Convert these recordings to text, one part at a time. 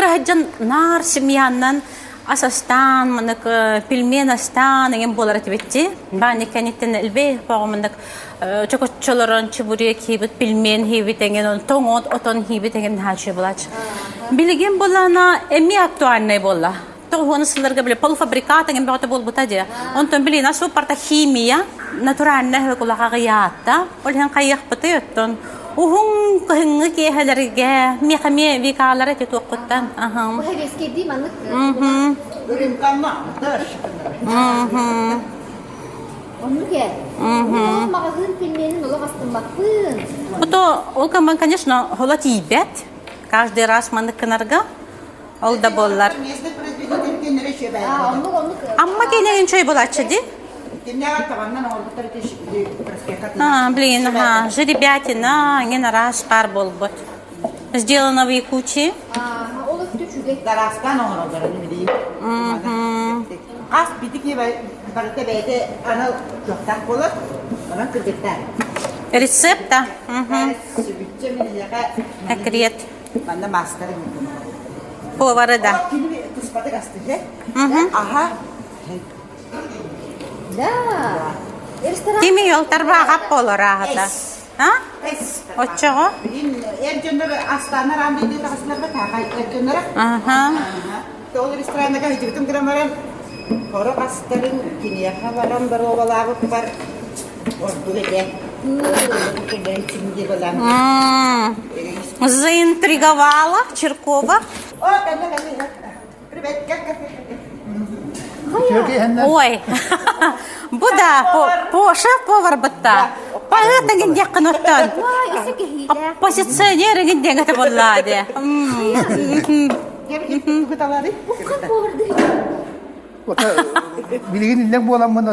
Кыра сылдьан наар семьяннан ас астаан, маннык пельмен астаан эҥин буолар этибит Баанньык кэнниттэн элбэх хоҕо маннык чокоччолорон чебурек хийбит, пельмен хийбит эҥин, тоҥот отон хийбит эҥин наһаа үчүгэй буолааччы. Билигин булана эмиэ актуальнай буолла. Тоҕуһуону сылларга били полуфабрикат эҥин бөҕөтө буолбута дии. Онтон билигин ас барта химия, натуральнай аҕыйаатта. Ол иһин хайыахпытый оттон уһун кыһыҥҥы киэһэлэргэ миэхэ эмиэ викалар эти туоххуттан. Бу хэбиэскэйдии маннык Оннук ээ. Ол маҕаһыын пельменин олох астыммаппын. Ото ол кэммэн, конечно, хола тиийбэт. Каждый раз маннык гынарга. Ол да буоллар. Амма киинэгин чөй булааччы ди. А, блин, ага, жеребятина, эҥин араас баар буолбут. Сделано в Якутии. Ол өттө үчүгэй. Гараастаан оҥороллор аны билигин. Хас бити барыта бэйэтэ анал кыахтаах буолар. Онон кыргыттар. Рецепта. Сүбүччэ миниэхэ Секрет. Манна маастар Повары да. Кини туспатык астыһы. Аха. Да. Ресторан. Кими ол тарбааҕап болор аата. А? Оччоҕо? Билин эр дьоннор астаанар аан дойду таҕысыларга таахай эр дьоннора. Аха. Ол рестораннага сылдьыбытым гынан баран хорох астарын киниэхэ баран боруобалаабыппар ордук этэ. Заинтриговала Чиркова. Ой, бу да по шеф-повар бытта. Поэт диэххин оттон. Оппозиционер эҥин диэн этэ буоллаа дии. Билигин иллэҥ буоламмын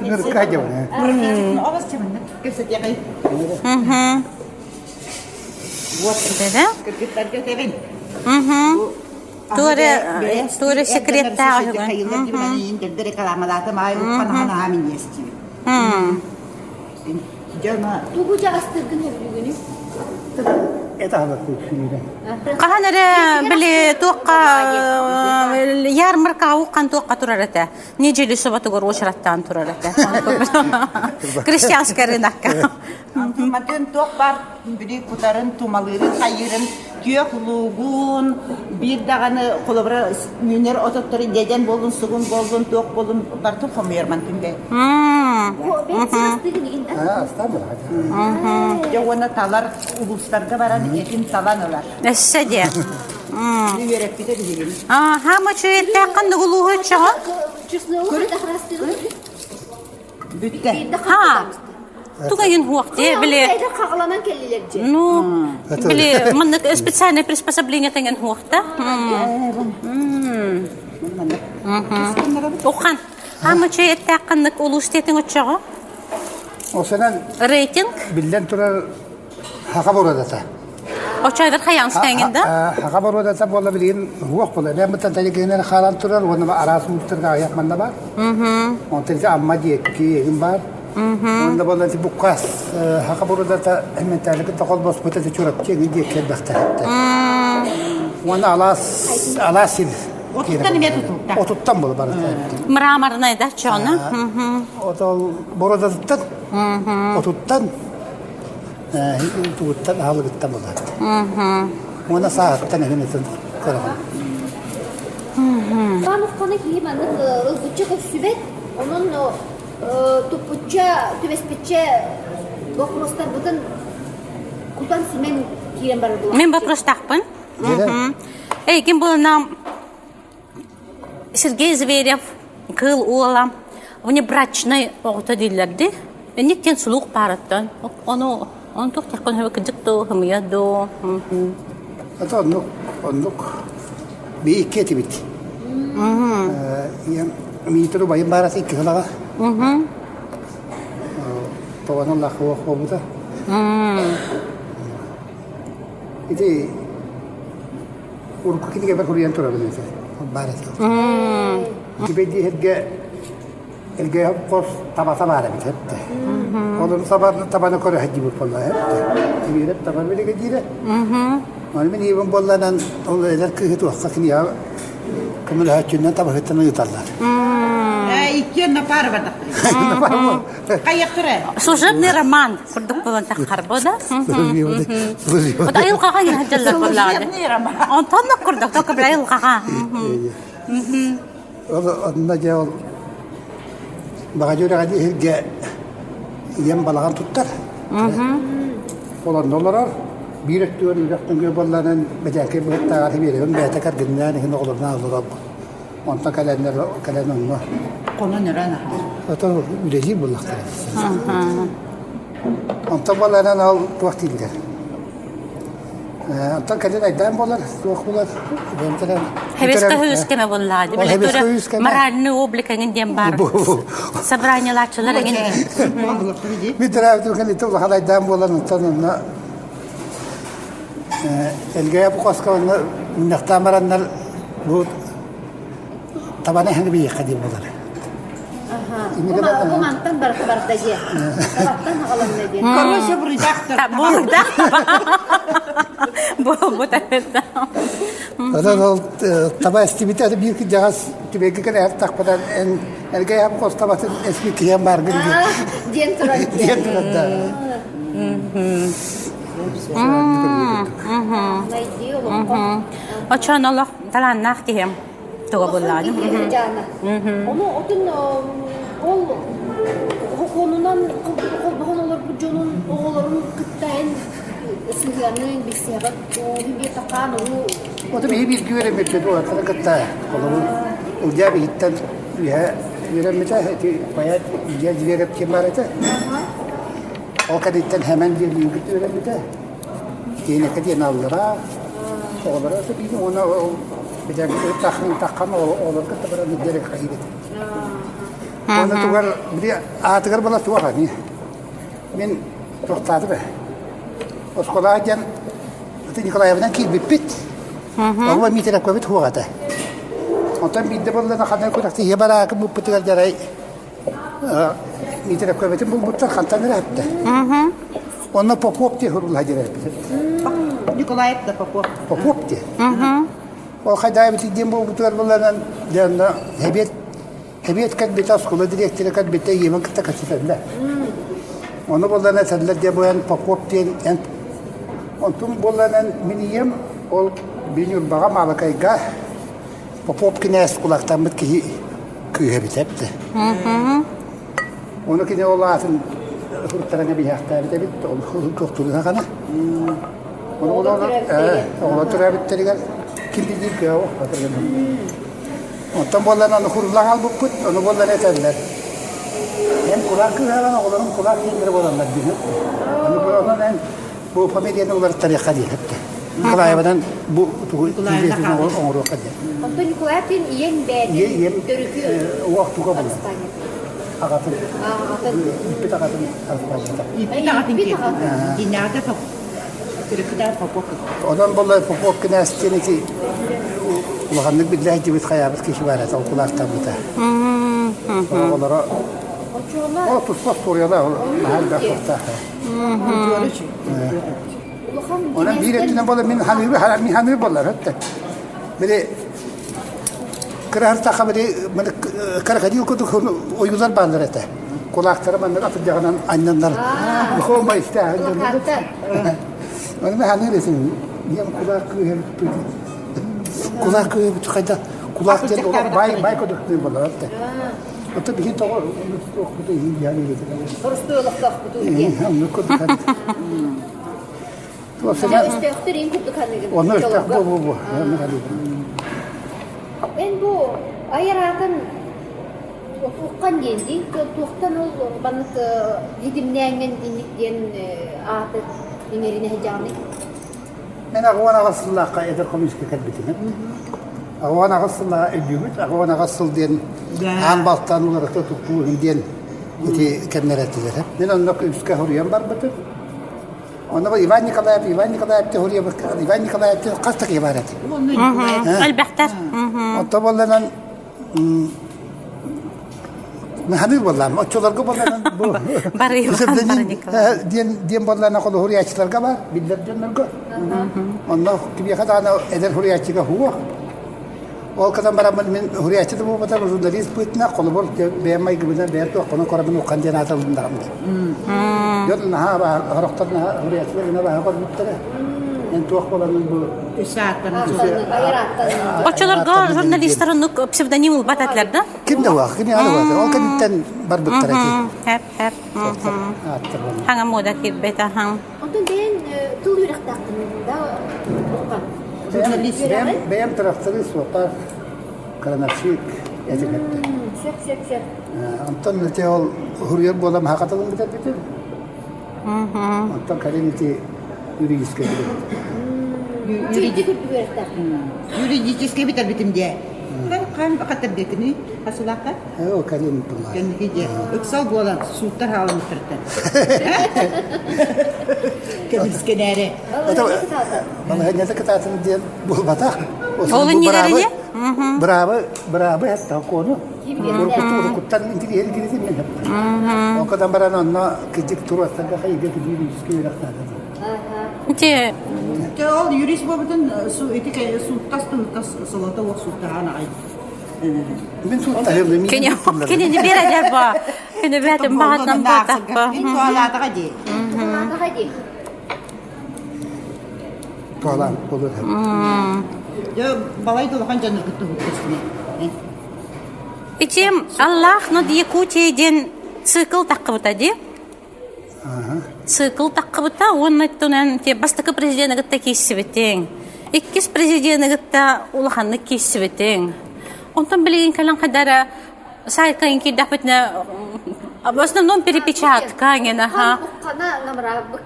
Нырка Туора секреттаах Тугу дьаҕастыыргын сөбүлүүгүнүй? Хаһан эрэ били туохха ярмаркаҕа уххан туохха турар этэ. Неделю субатыгар уочараттаан турар этэ. Крестьянская рынокка. Матын туох баар били кутарын, тумалыырын, хайыырын, күөх луугун, биир даҕаны холобура үүнэр ототтору дьэдьэн буоллун, сугун буоллун, туох буоллун барытын хомуйар мантын бэй. Дьэ уонна талар улуустарга баран этин талан ылар. Өссө диэ. Үөрэппитэ биһигини. Ааха, мочуйаттаах ханнык улууһу өччөҕө? Бүттэ. Ха. Тугайын хуох дии били хаҕаланан кэллилэр дьэ. Ну, били маннык специальное приспособление тэҥэн хуохта. Ухан. Хаамычы эттээх ханнык улуус диэтиҥ оччоҕо? Осынан Рейтинг? Биллэн турар Хаха боруодата. Оччойдор хайаан стэҥин да? Хаха боруодата буолла билигин уох буолла. Бэйэм быттан тэлигинэн хаалан турар уонна араас улуустарга аҕыйах манна баар. Онтон ити Амма диэки эгин баар. Уонна буолла ити буккаас хаха боруодата эмментээлик да холбоспут ити Чурапчы эҥин диэки элбэхтэр. Уонна алаас алаас сир. Отуттан эмиэ тутулта. Отуттан буолла барыта. Мраморнай да чону. Отол боруодатыттан отуттан тугуттан аһылыгыттан буолар. Уонна сааһыттан эһин этин көрөҕүн. Пановканы киһи маннык ылбычча көрсүбэт, онон туппучча, түбэспиччэ боппуруостарбытын кутан-симэн киирэн барар буолар. Мин боппуруостаахпын. Эйигин булана Сергей Зверев кыыл уола внебрачнай оҕото дииллэр дии. Инник диэн сулуук баарыттан. Ону ону туох диэххин сөбүй кырдьык дуу, ымыйа дуу? Это оннук, оннук. Би икки этибит. Ийэм Миитин убайым баарас икки сылаҕа. Тоҕонон лахуох буолбута. Ити Урукку кинигэбэр суруйан турабын этэ. Баар этэ. Тибэ диэһэргэ элгэ хос табата баар эбит эттэ. Олору табаны көрө сылдьыбыт буолла эттэ. Тимирэп таба биригэдьиирэ. Аны мин ийэбин буолланан ол эдэр кыыһы туохха киниэхэ көмөлөһөөччүнэн табаһыттан ыыталлар. Иккиэн напаар бардахтар. Хайахтара? Служебный роман курдук буолан таххарбы да. Вот айылҕаҕа иһэллэр буоллаҕа. Служебный роман. Онтон да курдук только бля айылҕаҕа. Ол онно дьэ ол Баҕадьы үрэҕин иһиргэ ийэм балаҕан туттар. Ол онно олорор. Биир өттүгэр үрэх нөҥүө буоллаҕынан бэдээкэй быһыттааҕар биэрэбин бэйэтэ кэргэнинээн иһин оҕолорун олорор. Онтон кэлэннэр кэлэн онно Хонон өрөөн аһар. Отон үлэлиир буоллахтара. Онтон буоллаҕынан ол туох дииллэр Оттон кэлин айдаан буолар, суох буолар. Хевеска хүйүскэме буоллаҕа. Моральный облик эҥин диэн баар. Собраниелааччылар эҥин. Мин төрөөбүтүм кэнниттэн улахан айдаан буолан, оттон онно Элгээйи Пуховска онно мунньахтаан бараннар бу табаны эһэни биһиэхэ диэн буолар. Бу мантан барда барда диэ. Табаттан аҕаланна диэ. Короче, буруйдаахтар. Буруйдаах Бу бу табetta. Онон ол таба эстибитэ биир кырдьаҕас түбэйгэ кэлэ тахпатан эн эргэ хам костабатын эспит киһиэн бааргын диэн. Диэн турар. Диэн турар да. Найди олоххо. Очон олох талааннаах киһи. Туга буллаҕа Ону отун ол хокуонунан холбоһон олорбут дьонун оҕолорун кытта эн сыһыанын билсиэҕит биир такаан уу Оту биһи бииргэ үөрэммиппит уолаттары кытта холобур Ылдьаа биһиттэн үөһэ үөрэммитэ ити поэт Илья Зверев диэн баар этэ. Ол кэнниттэн Хэмэн диэн бииргэ үөрэммитэ. Киинэкэ диэн аллара оҕолоро биир уонна ол таххан оҕолор кытта баран дерек хайыбыт. Уонна тугар били аатыгар була туох ани. Мин туохтаатым ээ. Оскуолаҕа диэн ити Николаевынан киирбиппит. Оҕо Миитэрэ хуох этэ. Онтон биирдэ буоллана ханна күрэхтэһиэ бараакы буппутугар дьарай Миитэрэ булбуттар хантан эрэ эптэ. Онно Попов диye хурулла дьэрэрбит. Николаев да Попов. Попов диye. Ол хайдаабыт диэн буолбутугар буланан дьонно хэбиэт хэбиэт кэлбитэ оскуола дириэктэрэ кэлбитэ ийэбин кытта кэпсэтэллэр. Ону булан этэллэр диэ буйан Попов диэн эн онтун буланан мин ийэм ол бин Ньурбаҕа Маалыкайга Попов кинээс кулактаммыт киһи кыыһа эбит эбит. Ону кини ол аатын суруттаран эбиһээхтээбит эбит, ол туохтууруна хана. Оҕолор төрөөбүттэригэр ким билиир кыаҕа Онтон буоллар аны хуруллан албыппыт, ону буоллар этэллэр. Эн кулаак кыыһаҕын оҕолорум кулаак диэннэрэ буолаллар диэн. Аны онон эн бу фамилияны уларыттарыахха диэн эттэ. Николаеванан бу тугу оҥоруохха диэн. Онтон Николаев диэн ийэҥ бэйэтин төрүкү уох туга булар. Аҕатын. Иппит аҕатын арыспаанньата. Иппит аҕатын Динята Попов. Онон буолла Попов кинээс диэн ити улаханнык биллээччибит хайаабыт киһи баар этэ, ол кулаактаммыта. Оҕолоро О, туспа остуоруйалаах, наһаа элбэх туохтаах. Онон биир өттүнэн буолар мин ханыыр мин ханыыр буоллар өттө. Били кыраһартаха били крокодил курдук ойуулар бааллар этэ. Кулаактара маннык атырдьаҕынан анньаннар. Хома истээһин Оны мен ханыыр этим. Ийэм кулаак кыыһа бүппүт. Кулаак кыыһа бүт хайда кулаак диэн бай бай курдук буолар этэ. Ото биһи тоҕо туохпуту иһин Боростуой олохтоохпутун диэн. Оннук курдук Өстөөхтөр ин курдук ханыгын. Онно өстөөх бу бу бу. Эн бу айар аатын Туоххан диэн дии туохтан ол маннык дидимнээҥҥин инник диэн ааты иҥэринэ сылдьаҕыный? Мен 68 сыллаахха эдэр коммунистка кэлбитим. 68 сыллааҕа өйдүүбүт. 68 сыл диэн аан бастаан уларыта тутуу диэн ити кэмнэр этилэр. Мин онно үскэ хоруйан барбытым. Онно Иван Николаев, Иван Николаев Иван Николаев хас да киһи баар этэ. Элбэхтэр. Онто буолланан Ханыр буоллаам. Оччолорго буоллаан бу Бары Иван Бараникова. диэн диэн буоллаана холу хуруйааччыларга бар, биллэр дьоннорго. Онно кимиэхэ даҕаны эдэр хуруйааччыга хуох. Ол кытан бараммын мин хуруйааччы да буолбатар журналист быытына холобур бэйэм майгыбынан бэйэм туохпунан корабын уххан диэн ааталындаҕым. Дьон наһаа хорохтор наһаа хуруйааччылар гына баһа көрбүттэрэ. Эн туох буоланын бу Оччолорго журналистар оннук псевдоним ылбат этилэр да? Ким да уах, кини аны бата. Ол кэнниттэн барбыттар эти. Хэп хэп. Хаҥа муода киирбэт ахан. Онтон бэйэн тыл үөрэхтээхтин да уххан. Журналист бэйэм тырахтары суоппар крановщик этим этте. Сөп сөп сөп. Онтон ити ол хуруйар буолам хакатылын бүтэрбитим. Онтон кэлин ити юридическай Юридическай бүтэрбитим дии. Хаан хаттарбекини хасылаахха? Оо, кэлин буллар. Кэнники дьэ ыксал буолан сууттар хаалымыттарыттан. Көмүскэнээри. Балаһыанньата кытаатын диэн буолбатах. Ол иннилэрине? Быраабы, быраабы сокуону Уруккуттан интириэһин киритин мен Ол кытан баран онно кыдьык туруостарга хайыга юридический үөрэхтаата. Ити Ол юрист буолбутун ити сууттас туһуттас солото уох сууттаһаан аҕай. Мин сууттаһым Кини кини берер ба. Кини бәтин баһатан баатаппа. Мин туалаатаҕа дии. Туалаатаҕа дии. Туалаан болur. Дьэ балай да улахан дьонноргут туһуттасына. Ити Аллах над Якутией диэн цикл таххыбыта дии. Цикл таххыбыта уонна оттон бастакы президени кытта киирсибитиҥ. Иккис президени кытта улаханнык киирсибитиҥ. Онтон билигин кэлэн хайдара сайтка киирдэхпитинэ в основном перепечатка эҥин аха.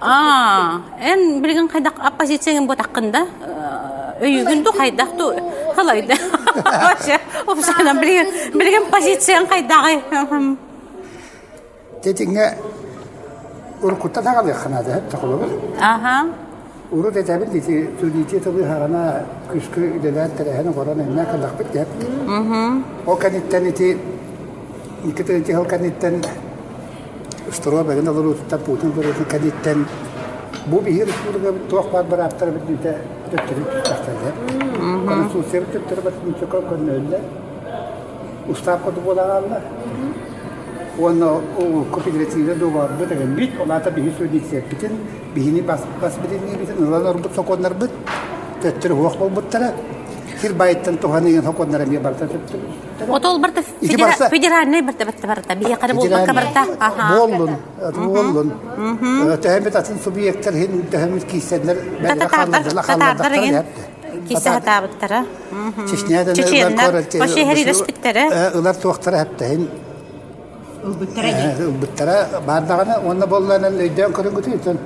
Аа, эн билигин хайдах оппозицияҥын бутаххын да өйүгүн ду хайдах ту халайда. Опсанан билигин билигин позицияң хайдаҕый? Тетиҥҥэ уруккуттан аҕалыахха наада эт холобур. Аха. Урут этэбин ити судити тылыһаҕына күскү үлэлээн тэрээһин оҥорон эмнэ кыллахпыт диэп. Ол кэнниттэн ити 2 сыл кэнниттэн Строй бэгин олоруутуттан Путин олоруутун кэнниттэн бу биһиги республикабыт туох баар бырааптара бүтүүтэ төттөрү түстэхтэрэ. Конституциябыт төттөрү барытын көннөһүллэр. Устаап курдук буола хаалла. Уонна кооперативе договорбут эҥин ол аата биһи суудициябытын биһини бас бас билиниибитин ылан орбут сокуоннарбыт төттөрү суох буолбуттара. Сир байыттан туһаныгын сокуоннара эмиэ барыта төттөрү Отол барта федеральный барта барта барта биһиэхэ буолбакка барта. Буоллун, буоллун. Төһөмүт атын субъектар хин төһөмүт киисэннэр Татардар еген кисе хатаабыттара. Чеченнэр вообще херилеспиттэрэ. Ылар туохтара хэптэһин Ылбыттара ылбыттара баардаҕына уонна буоллаанан өйдөөн көрүҥгүтүн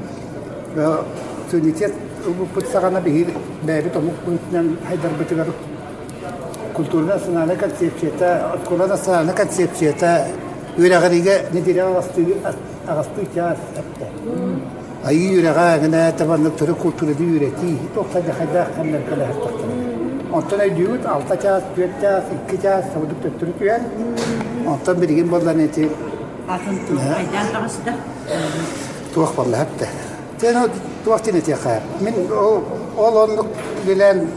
суверенитет ылбыппыт саҕана биһиги бэйэбит омук быһыытынан хайдарбытыгар культурнай национальнай концепцията, оскуола национальнай концепцията үөрэҕиригэ нэдиэлэ аҕастыы чаас эптэ. Айыы үөрэҕэ гына табаннык төрүт культураны үөрэтии туохтан хайдах ханнар кэлэһэртэхтэрэ. Онтон өйдүүгүт 6 чаас, 4 чаас, 2 чаас сабыдык төттөрү түһэн, онтон билигин буоллан ити Атын айдаан таҕыста. Туох буолла эптэ. Тэн туох диэн этиэххэ. Мин ол оннук билэн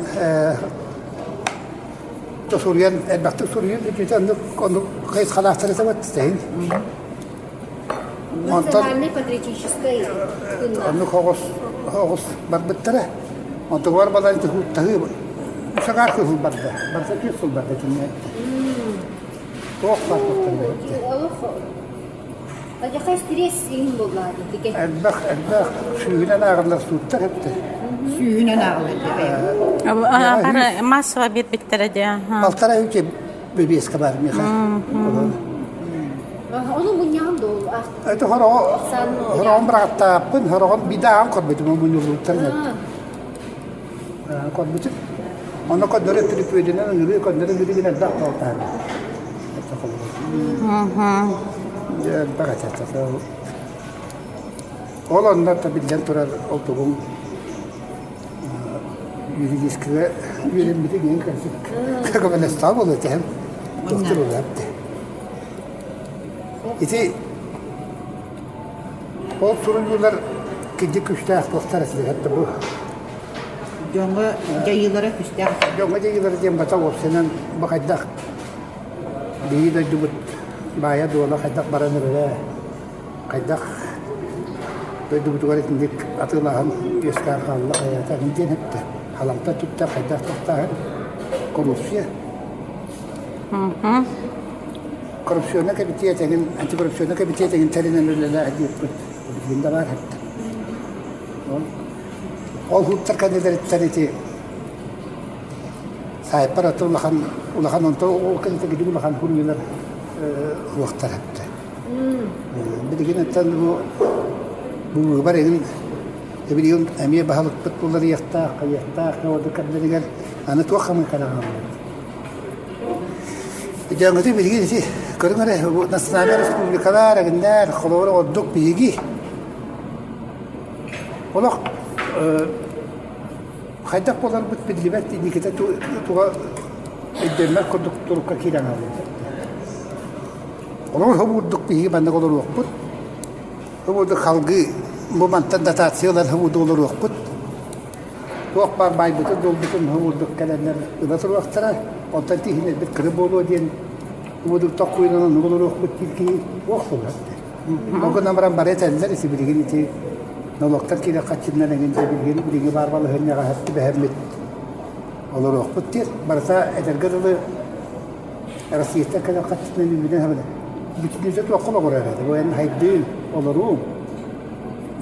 суруйан элбэхтик суруйан бүтүүтэ оннук оннук хайысхалаахтар этэ тэһин. Онтон патриотическай оннук оҕус оҕус барбыттара. Онтугар балан таһыы сагаар кыһыл барда. Барса күс сыл барда кинне. Туох бар туттан Адьаха стресс иһин буоллаҕа дии. Элбэх элбэх сүүһүнэн ааҕыллар сууттар эбитэ. Сүүһүнэн ааҕыллар Массово биэрбиттэрэ дии. Балтара үчү бэбиэскэ бар миэхэ. Ону мунньаҕын да ол Это хороҕон бырааттааппын, хороҕон бидаан көрбүтүм мунньуллубуттар көрбүтүм. Онно көрдөрө түрүпүөдүнэн ыҥырыы көрдөрө билигин элбэх тоҕутаан. Элбэх этэ. Ол онно биллэн турар ол тугум юридическигэ үөрэммитим иһин көмөлөстөөх буолуо этэ. Доктор буолуо. Ити ол суруйуулар кырдьык күүстээх туохтар этилэр бу. Дьоҥҥо дьайыылара күүстээх. Дьоҥҥо дьайыылара диэн бата уопсайынан бу хайдах биһиги дойдубут баайа-дуола хайдах баран эрэрэ, хайдах дойдубутугар итинник атыылааһын үөскээн хаалла хайаата диэн эттэ. Халамта түптэ хайдах тохтааһын коррупция. Коррупционнай кэмитиэт эҥин, антикоррупционнай кэмитиэт эҥин тэринэн үлэлээх диэппит билигин да баар эбит. Ол һууттар кэннилэриттэн ити сайпар аты улахан улахан онто ол кэннитэ гидик улахан хуруйулар уохтар эбит. Билигин оттон бу бу быыбар эҥин билигин эмиэ баһылыкпыт уларыйыахтаах, хайыахтаах ордук кэмнэригэр аны туох хамыы хараҥа Дьаҥыты билигин ити көрүҥ эрэ бу национальнай республикалар эҥиннэр холобур ордук биһиги олох хайдах буоларбыт биллибэт инникитэ туга өйдөммөт курдук турукка киирэн хаалбыт. Олор хобуурдук биһиги маннык олоруохпут. Хобуурдук халгыы бу мантан дотация ылан хобуурдук олоруохпут. Туох баар баайбытын-дуолбутун уурдук кэлэннэр ыла туруохтара, онтон тииһинэрбит кыры буолуо диэн уурдук токкуйунан оннук олоруохпут диир киһи туох буолар этэ. Ол гынан баран бары этэллэр ити билигин ити нолуоктар киирэр хаччыннан эҥин дьэ билигин билиҥҥи баар балаһыанньаҕа сөп түбэһэммит олоруохпут диир. Барыта этэргэ дылы Россияттан кэлэр хаччынан үүнэн хабына бүтүннүүтэ туохха олоҕурар этэ. Бу эн хайдыын олоруу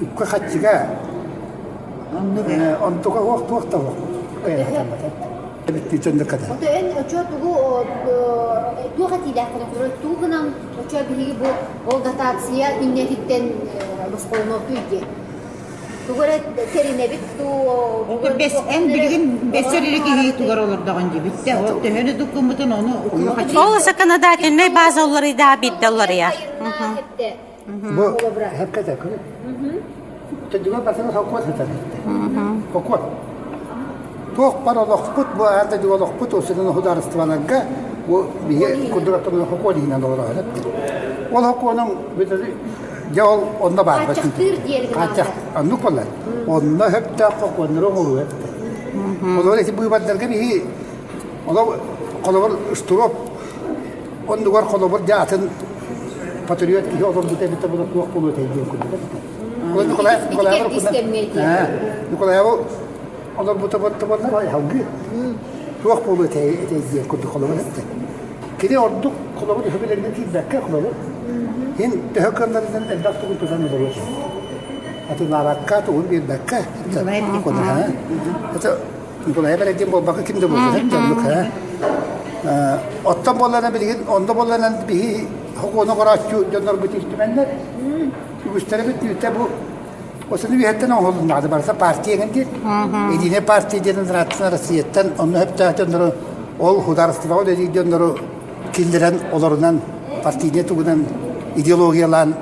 үпкэ-хаччыга Онтука уох туох да уох. Ото эн очо тугу туох этиилээххин тугу гынан очо биһиги бу ол дотация иннэтиттэн босхолонуохтуй диэн тугу эрэ тэринэбит дуу Эн билигин бэсэр илик киһи тугар олордоҕун дии ол төһөнү дуккуммутун ону Ол законодательнай база уларыйда биирдэ уларыйар. Бу хэпкэтэ күн. Төдүгэр барытын холкуот сытар. Холкуот. Туох бар олохпут, бу аан дойдуга олохпут, осунун судаарыстыбаларга бу биһи курдук холкуот иһинэн олорор. Ол холкуонун дьэ ол онно баар. Хааччахтыыр диэн Хааччах оннук болар. Онно хөптөөх холкуоннары оҥоруу эттэ. Олор эти быыбардарга биһи олор холобур штуров Оннугар холобур дьэ атын патриот киһи олорбута эбитэ була туох буолуо этэй диэн курдук эбитэ. Николаев Николаевы олорбута буолла салгыы туох буолуо этэй диэн курдук холобур эбитэ. Кини ордук холобур үһүбүлэринэн киирбэккэ холобур ин төһө кыалларынан элбэх тугун тутан олоруо атыылаабакка тугун биэрбэккэ это Николаев эрэ диэн буолбакка ким да буолбат дьоннук ээ. Оттон буоллана билигин онно буолланан биһи хокуону оҥорооччу дьоннорбут үстүмэннэр үгүстэрэ бүтүүтэ бу осуну үөһэттэн оҥоһулуннаҕына барыта партия эҥин диэн единая партия диэн нравственно Россияттан онно сөптөөх дьоннору ол судаарыстыбаҕа үлэлиир дьоннору киллэрэн олорунан партийнай тугунан идеологиялаан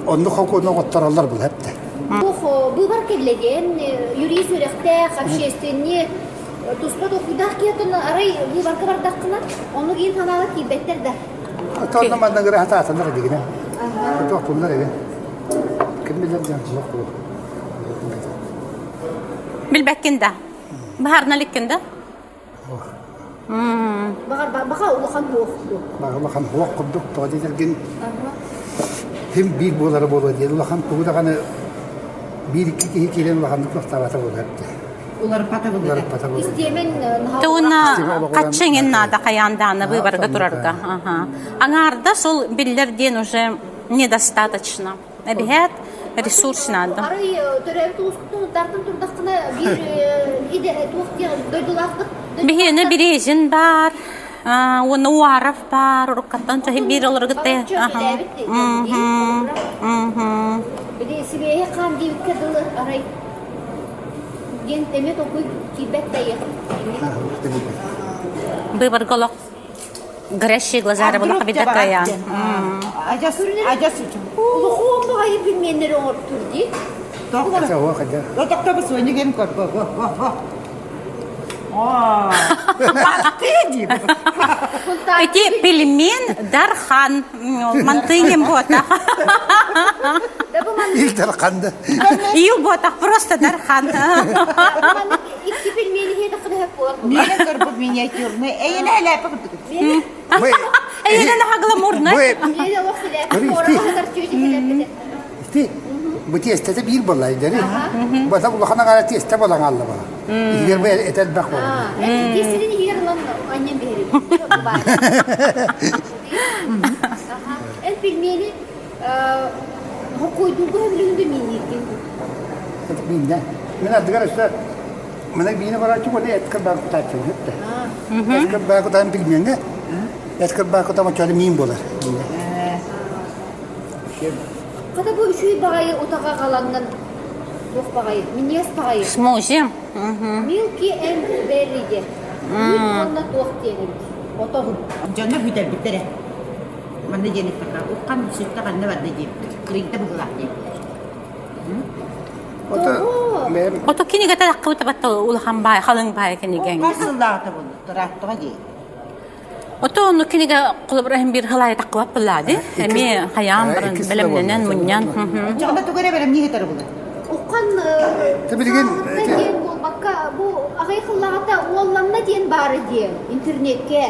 оннук хокуону оҥоттороллор бұл эптэ. Быыбар кэллэ диэн юрист үөрэхтээх, общественник, туспа толкуйдаах киһи арай быыбарга бардаххына, оннук иин санаалар киирбэттэр да. Отонно манна гыра хатаатанар дигинэ. Туох туллар эбин. Ким билэр диэн суох буолуо. Билбэккин да. Баһарна иликкин да? Баҕар улахан хуох Баҕар улахан хуох курдук тоҕо диэтэргин ким биир буолара буолуо диэн улахан тугу даҕаны биир-икки киһи киирэн улаханнык туохтаабата буолуо эбитэ. Уларыппата буолуо. Уларыппата буолуо. Истиэмэн Туна хаччыҥын наада хайаан дааны выборга турарга. Аҥаарда сол биллэр диэн уже недостаточно. Эбиһээт ресурс наада. Арай төрөөбүт улуускуттан утаартан турдаххына биир идэ туох диэн дойдулаахпыт Биһиэнэ Березин баар, уонна Уаров баар, уруккаттан чаһы биир олоргутта. Били сибиэһи хаан диэбиккэ дылы арай диэн эмиэ толкуй киирбэт да Быбарга олох Горящие глаза була кабидакая. Адьас адьас Улухон баҕайы билмиэннэри оҥортур дии. Тохтобус өнүгэн көрбө. Оо, манты диибин. Ити пельмен Дархан мантыйым буотах. Ил Дархан да. Ил буотах просто Дархан. Икки пельмени хиэдэ кыдыһап буолар. Миэнэ көрбүт миниатюрный. Эйэнэ элээпэ курдук. Эйэнэ наха гламурный. Миэнэ олох силээппит. Ити бу тиэстэтэ биир буолла дери. Бата улахан аҥара тиэстэ буолан хаалла була. Иһигэр бу эт элбэх буолла. Тиэстэтин иһигэр ылан анньан биһэрим. Эн пельмени хоккойдуурга сөбүлүүгүн да мииннииргин? Мииннэ. Мин ардыгар өссө мына биини барааччы уонна эт кырбаан кутааччыбын өттө. Эт кырбаан кутаан пельменҥэ эт кырбаан кутаан оччоҕо миин буолар. Хата бу үчүгэй баҕайы утаҕа аҕалаҥҥын туох баҕайы, минньигэс баҕайы. Смузи. Milky and berry диэн. Үүт уонна туох диэн эбит. Отон. Дьоно бүтэрбиттэрэ. Манна диэн эттэххэ, уххан сүттэ ханна барда диэбиттэр. Кырыйда быһыылаах диэбиттэр. Ото кинигэтэ таххыбыта батта улахан баай, халыҥ баай кинигэҥ. Хас сыллааҕыта буолла, тырааттаҕа дии. Ото онну кинигэ холобура иһин биир халаайы таххыбат буоллаа дии. Эмиэ хайаан баран бэлэмнэнэн мунньан. Оччоҕуна тугу эрэ бэлэмнии сытар буолар. Уххан диэн буолбакка бу аҕай хыллаҕата уолланна диэн баара диэн интернеккэ.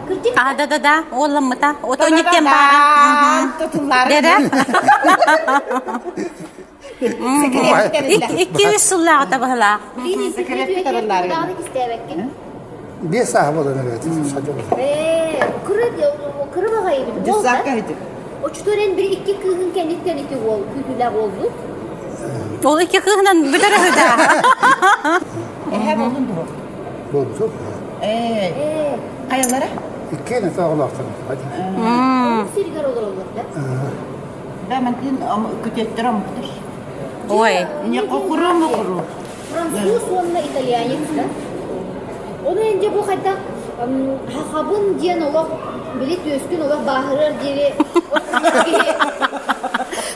Кырдьык. А да да да уолламмыта. Ото диэн баара. Тутуллаары. Икки-үс сыллааҕыта баһылаах. Биэс сааһа буолан эбээт. Кыра баҕайы эбит. Оччотугар бир икки кыыһын кэнниттэн ити уол күүтүүлээх уолбут. Ол икки кыыһынан бүтэр үһү да. Эһэ буолун дуо? Буолбут. Ээ. Хайалара? Иккиэн этэ оҕолоохтор. Сиригэр олороллор да? Да, мантын күтүөттэр омуктар. Ой. Не кукуру мукуру. Француз уонна итальянец да. Ону энде бу хайдах хахабын диэн олох били түөскүн олох бааһырар диэри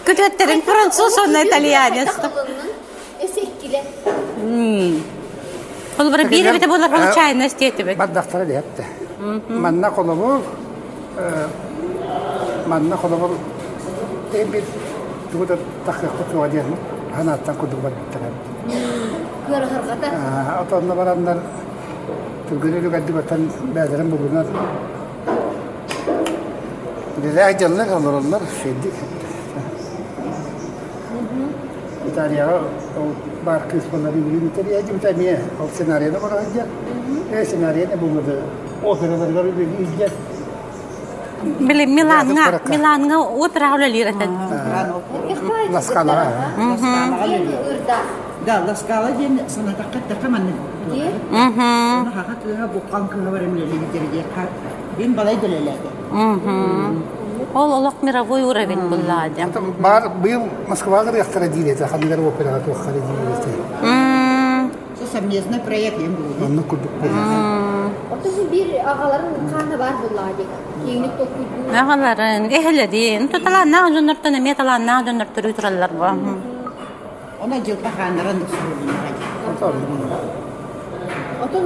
Күтүөттерин француз уонна итальянец. Өссө иккилэ. Холобура биир эбитэ буолар случайность диэтибит. Бардахтара диэттэ. Манна холобур манна холобур биир тугу да тахсыахпыт суоҕа диэн санааттан курдук барбыттар эбит. Кыарыһырҕата. Отонно бараннар түргэн үлүгэрдик оттон бэйэлэрин булунан үлэлээх дьоннор олороллор үчүгэйдик. Италияҕа ол баар кыыс буолла билигин италия эмиэ ол сценарийны оҥоро сылдьар. Э сценарийны булбута операларыгар үлэлии сылдьар. Били Милаҥҥа Милаҥҥа операҕа үлэлиир этэ. Ла Скалаҕа. Да, Ла Скала диэн санатахха эттэххэ маннык. Оны хаха кыыһа буккан кыыһа баран үлэлиир диэххэ бин балай да үлэлээтэ. Ол олох мировой уровень буллаа дьэ. Баар быйыл Москваҕа ырыахтара диир этэ, ханныгар операҕа туоххара диир этэ. Совместный проект диэн буолуо. Оннук курдук буолуо. Оттон биир аҕаларын хаана баар буллаа дии. Киэҥник толкуйдуур. Аҕаларын, эһэлэрин, талааннаах дьоннортон эмиэ талааннаах дьоннор төрүү тураллар бу. Она дьылҕа хааннарын Отон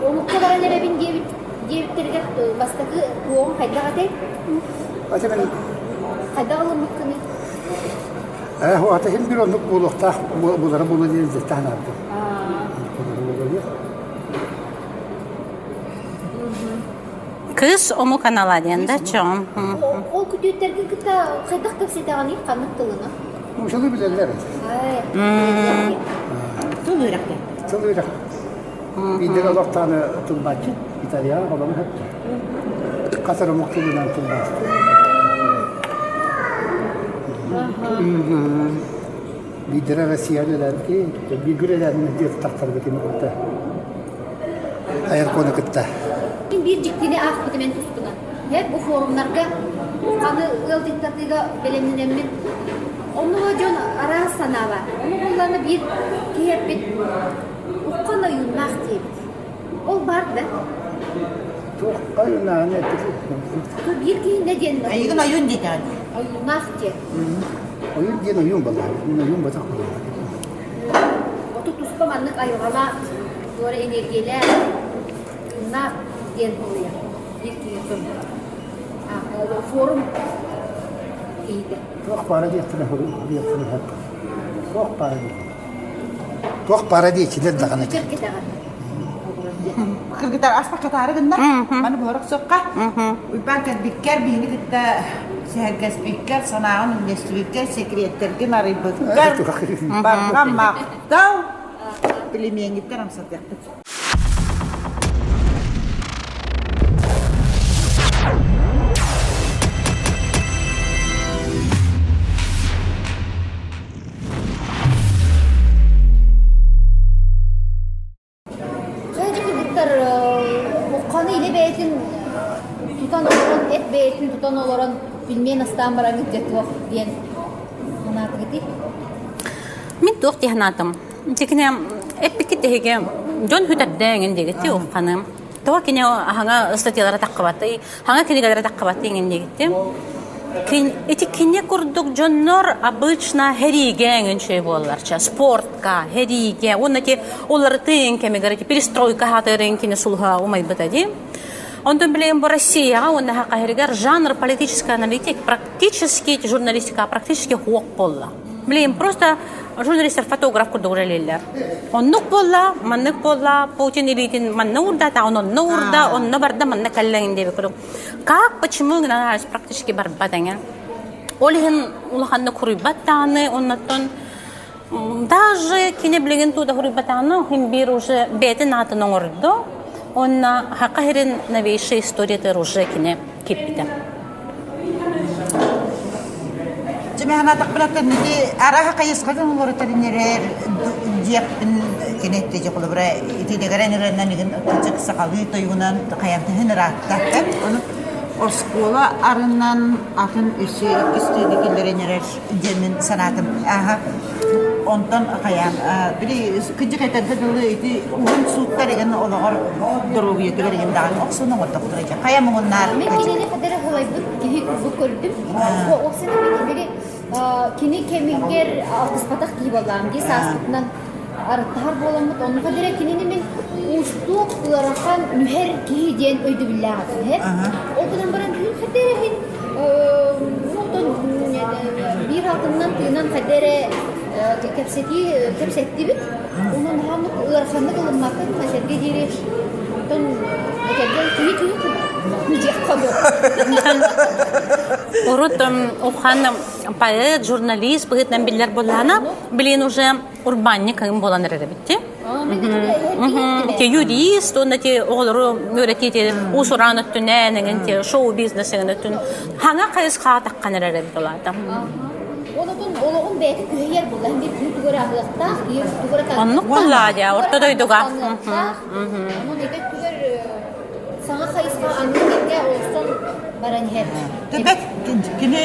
омукка баран эрэбин диэбит диэбиттэригэр бастакы туоҕуҥ хайдах этэй? Хайдах ылыммыккыный? Ээ, ата иһин бир оннук буолуохтаах булара буолуо диэн дьиттэ санаабытым. Кыыс омук анала диэн да чоҥ. Ол күтүөттэргин кытта хайдах кэпсэтэҕиний ханнык тылына? Нуучалыы билэллэр. Тыл үөрэхтэ. Тыл үөрэх. Биирдэр олохтоон тылбааччы итальян олоҕун хөптө. Хас эрэ омук тылынан тылбаасты. Биирдэрэ Россияны үлэлээбит, бииргүр үлэлээбит диэт тахтарбыт кими кытта. Айар-куону кытта. Мин биир дьиктини аахпытым эн тускунан. Һэ, бу форумнарга аны ыалдьыттатыыга бэлэмнэнэммин оннуга дьон араас санаа баар. Ону булланы биир киһи эппит уххан ойууннаах диэбит. Ол баар да? Туох ойууннааҕын эппит. Биир киһи не диэн Айыгын ойуун диэтэҕин. Ойууннаах диэн. Ойуун диэн ойуун балаһа. Мин ойуун батах балаһа. Оту туспа маннык айылҕалаах. Туора энергиялээх, тыыннаах диэн буолуйа. Биир киһи көрбүт. Форум киһитэ. Туох баара диэхтэрэ диэхтэрэ сөп. Туох баара диэх. Туох баара диэчилэр даҕаны. Кыргытар аспа катаары гынна. Маны буһарах сохха. Уйбаан кэлбиккэр биһини кытта сэһэргэспиккэр, санааҕын үллэстибиккэр, секреттэргин арыйбыккар барҕа махтал. Пельменниктэр амсатыахпыт. Хайа кыргыттар ухханы илэ бэйэтин тутан олорон, эт бэйэтин тутан олорон пельмен астаан бараҥҥыт дьэ туох диэн санаатыгытый? Мин туох дии санаатым. Итикини эппиккит эһиги дьон хүтэрдээҥин диэгитти ухханы. Тоҕо кини аһаҥа статьялара таххыбатый, хаҥа кинигэлэрэ таххыбатый иҥин диэгитти. Ити кини курдук дьоннор обычно хэриигэ эҥин үчүгэй буолларча, спортка, хэриигэ, уонна ити уларытыы кэмигэр ити перестройка хаатырын кини сулуһа умайбыта дии. Онтон билигин бу Россияҕа уонна хахаһырыгар жанр политическая аналитик практически журналистика практически хуох буолла. Билигин просто журналистар фотограф курдук үлэлииллэр. Оннук буолла, маннык буолла, Путин илиитин манна уурда, онно уурда, онно барда, манна кэллэҥин диэбит курдук. Как, почему гынан практически барбат эҥин. Ол иһин улаханнык хуруйбат даҕаны, оннуттан даже кини билигин тууда хуруйбатаҕына, иһин биир уже бэйэтин аатын оҥордо. Онно хака сирин новейшая историятыгар уже кини киирбитэ. Чемпионатахпына ити араха хайысхатын уларытарын эрэр диэхпин кини эттэ холобура ити дэгэрэн ырыаннан игин кычык сахалыы тойугунан хайантыһын ыраатта ону оскуола арынан атын өссө иккис тыыны киллэрэн эрэр диэммин санаатым аха Онтон хайаан били кырдьык этэргэ дылы ити уһун сууттар игин олоҕор доруобуйатыгар игин даҕаны охсун оҥордохторо дьэ хайа муҥуннаар Мен кинини хадары хылайбыт киһи курдук көрдүм. Ол сана били кини кэмигэр алтыспатах киһи буоллаам дии сааспытынан арыттаһар буоламмыт оннука дире кинини мин уустук ыарахан нүһэр киһи диэн өйдөбүллээх этим ол гынан баран күн хадерэһин отон биир алтыннан тыынан хадере кэпсэтии кэпсэттибит онон хааннык ыараханнык ылыммаккын этэргэ диэри онтон этэргэ киһи киһи диэххэ Урут Уххан поэт, журналист быһыытынан биллэр буоллаҕына, билигин уже урбаанньык кыым буолан эрэр эбит Те юрист, уонна те оҕолору үөрэтии уус-уран өттүнэн, эҥин те шоу-бизнес эҥин өттүн хаҥа хайысхаҕа таххан эрэр эбит улаата. Онотун олоҕун бэйэтин күһэйэр буолла. Биир киһи тугу эрэ аһыахтаах, биир тугу эрэ Оннук буоллаа дии, орто дойдуга. Онон эбэт түгэр саҥа хайысха аныыр кэмҥэ олохсон баран иһэр. Бэт кини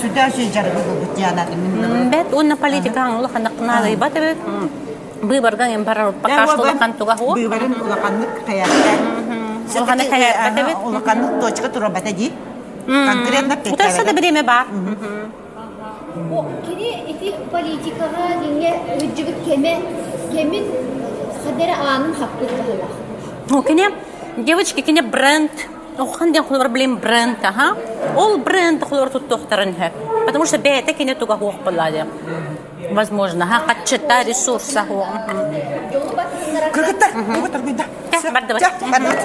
сүрдээх үчүгэй дьарыгы булбут диэн Бэт уонна политикаҕа улаханнык наадыйбат эбит. Быыбарга эҥин барар пока что улахан туга суох. Быыбарын улаханнык хайаатта. Улаханнык хайаатта эбит. Улаханнык точка турбата дии. Конкретно Утарса да бириэмэ баар. Кини ити политикаҕа диҥҥэ ыдьыбыт кэмэ кэмин хадара аанын хаппыт баһылаах. Ну, кини девочки, кини бренд Охан диэн холобур блин бренд аха. Ол бренд холобур туттуохтарын сөп. Потому что бэйэтэ кини туга суох буолла диэн. Возможно, ха хаччыта ресурса суох. Кыргыттар, кыргыттар, кыргыттар. Бардыбыт. Бардыбыт.